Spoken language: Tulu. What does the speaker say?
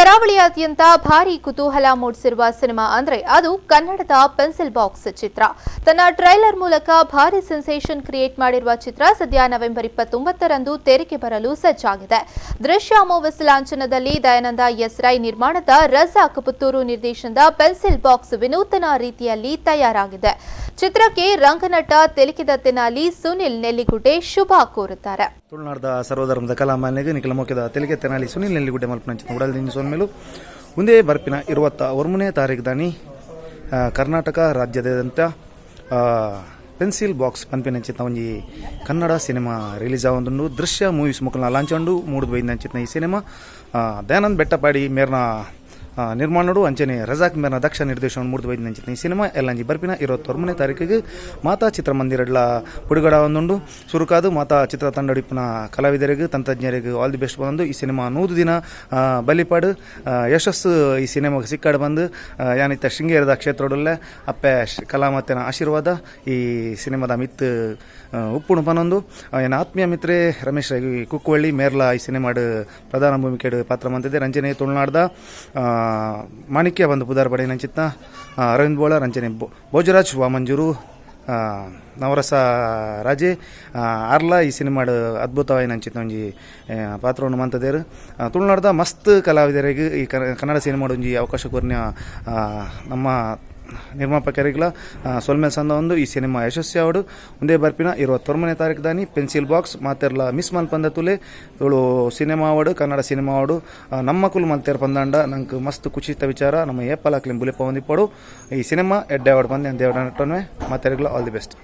ಕರಾವಳಿಯಾದ್ಯಂತ ಭಾರಿ ಕುತೂಹಲ ಮೂಡಿಸಿರುವ ಸಿನಿಮಾ ಅಂದ್ರೆ ಅದು ಕನ್ನಡದ ಪೆನ್ಸಿಲ್ ಬಾಕ್ಸ್ ಚಿತ್ರ. ತನ್ನ ಟ್ರೈಲರ್ ಮೂಲಕ ಭಾರಿ ಸೆನ್ಸೇಷನ್ ಕ್ರಿಯೇಟ್ ಮಾಡಿರುವ ಚಿತ್ರ ಸದ್ಯ ನವೆಂಬರ್ 29ರಂದು ತೆರೆಗೆ ಬರಲು ಸಜ್ಜಾಗಿದೆ. ದೃಶ್ಯ ಮೂವೀಸ್ ಲಾಂಛನದಲ್ಲಿ ದಯಾನಂದ ಎಸ್ ರೈ ನಿರ್ಮಾಣದ, ರಜಾಕ್ ಪುತ್ತೂರು ನಿರ್ದೇಶನದ ಪೆನ್ಸಿಲ್ ಬಾಕ್ಸ್ ವಿನೂತನ ರೀತಿಯಲ್ಲಿ ತಯಾರಾಗಿದೆ. ಚಿತ್ರಕ್ಕೆ ರಂಗನಟ ತೆಲಿಕೆದ ತೆನಾಲಿ ಸುನಿಲ್ ನೆಲ್ಲಿಗುಡ್ಡೆ ಶುಭ ಕೋರುತ್ತಾರೆ. ತುಳುನಾಡ್ದ ಸರ್ವಧರ್ಮದ ಕಲಾಮಾನ್ಯಗೆ ನಿಖಿಲ ಮೋಕೆದ ತೆಲಿಗೆ ತೆನಾಲಿ ಸುನಿಲ್ ನೆಲ್ಲಿಗುಡ್ಡೆ ಮಲ್ಪನಂಚಿನ ಉಡಲ್ ಸೊನ್ಮೇಲು. ಒಂದೇ ಬರ್ಪಿನ 29ನೇ ತಾರೀಕು ದಾನಿ ಕರ್ನಾಟಕ ರಾಜ್ಯದಾದ್ಯಂತ ಪೆನ್ಸಿಲ್ ಬಾಕ್ಸ್ ಪನ್ಪಿನಂಚಿನ ಒಂಜಿ ಕನ್ನಡ ಸಿನಿಮಾ ರಿಲೀಸ್ ಆವೊಂದುಂಡು. ದೃಶ್ಯ ಮೂವೀಸ್ ಮುಕಲ್ನ ಲಾಂಚಂಡು ಮೂಡುದು ಬೈದಿನಂಚಿನ ಈ ಸಿನಿಮಾ ದಯಾನಂದ್ ಬೆಟ್ಟಪಾಡಿ ಮೇರ್ನ ನಿರ್ಮಾಣಡು, ಅಂಚನೆ ರಜಾಕ್ ಮೇರ್ನ ದಕ್ಷ ನಿರ್ದೇಶನ ಮೂಡ್ದು ಬೈದಿನಂಚಿನ ಈ ಸಿನಿಮಾ ಎಲ್ಲಂಜಿ ಬರ್ಪಿನ 29ನೇ ತಾರೀಕಿಗೆ ಮಾತಾ ಚಿತ್ರಮಂದಿರಡ್ಲ ಬುಡುಗಡ ಒಂದುಂಡು. ಸುರುಕಾದು ಮಾತಾ ಚಿತ್ರ ತಂಡಡಿಪ್ಪುನ ಕಲಾವಿದರಿಗೆ, ತಂತ್ರಜ್ಞರಿಗೆ ಆಲ್ the best ಬಂದು, ಈ ಸಿನಿಮಾ 100 ದಿನ ಬಲಿಪಾಡು ಯಶಸ್ಸು ಈ ಸಿನಿಮಾಗೆ ಸಿಕ್ಕಾಡು ಬಂದು, ಯಾನಿತ್ತ ಶೃಂಗೇರದ ಕ್ಷೇತ್ರಡಲ್ಲೇ ಅಪ್ಪೆ ಕಲಾಮತ್ತಿನ ಆಶೀರ್ವಾದ ಈ ಸಿನಿಮಾದ ಮಿತ್ತು ಉಪ್ಪುಣು ಪನೊಂದು, ಏನ ಆತ್ಮೀಯ ಮಿತ್ರೆ ರಮೇಶ್ ರೈ ಕುಕ್ಕುವಳ್ಳಿ ಮೇರ್ಲ ಈ ಸಿನಿಮಾಡ್ ಪ್ರಧಾನ ಭೂಮಿಕೆಡ್ ಪಾತ್ರ ಮಂತಿದೆ. ರಂಜನೆ ತುಳುನಾಡ್ದ ಮಾಣಿಕ್ಯ ಬಂದು ಪುದಾರ್ ಪಡೆಯಿನಂಚಿತ್ತ ಅರವಿಂದ್ ಬೋಳ, ರಂಜನೆ ಭೋಜರಾಜ್ ವಾಮಂಜೂರು, ನವರಸ ರಾಜೆ ಆರ್ಲ ಈ ಸಿನಿಮಾಡ್ ಅದ್ಭುತವಾಯಿನಂಚಿತ್ತ ಒಂಜಿ ಪಾತ್ರವನ್ನು ಮಂತದೇರು. ತುಳುನಾಡ್ದ ಮಸ್ತ್ ಕಲಾವಿದರಿಗೆ ಈ ಕನ್ನಡ ಸಿನಿಮಾಡ್ ಒಂಜಿ ಅವಕಾಶ ಕೊರ್ನ ನಮ್ಮ ನಿರ್ಮಾಪಕರಿಗಳ ಸೊಲ್ಮೆಲ್ ಸಂದ ಒಂದು, ಈ ಸಿನಿಮಾ ಯಶಸ್ವಿ ಆವಡು. ಒಂದೇ ಬರ್ಪಿನ 29ನೇ ತಾರೀಕು ದಾನಿ ಪೆನ್ಸಿಲ್ ಬಾಕ್ಸ್ ಮಾತೆರ್ಲ ಮಿಸ್ ಮಲ್ಪಂದ ತುಲೆ. ತುಳು ಸಿನಿಮಾ ಆವಡು, ಕನ್ನಡ ಸಿನಿಮಾ ಆವಡು, ನಮ್ಮ ಕುಲು ಮಲ್ತೇರ್ ಪಂದಾಂಡ ನಂಗೆ ಮಸ್ತ್ ಖುಷಿತ ವಿಚಾರ. ನಮ್ಮ ಏಪಲಾಕ್ಲಿಂ ಬುಲೆಪ ಒಂದಿಪ್ಪಡು. ಈ ಸಿನಿಮಾ ಎಡ್ಡೆ ಆವಡ್ ಬಂದೆ ದೇವಡ ನಟ್ಟೊನ್ವೆ. ಮಾತೆರ್ಗ್ಲ ಆಲ್ the best.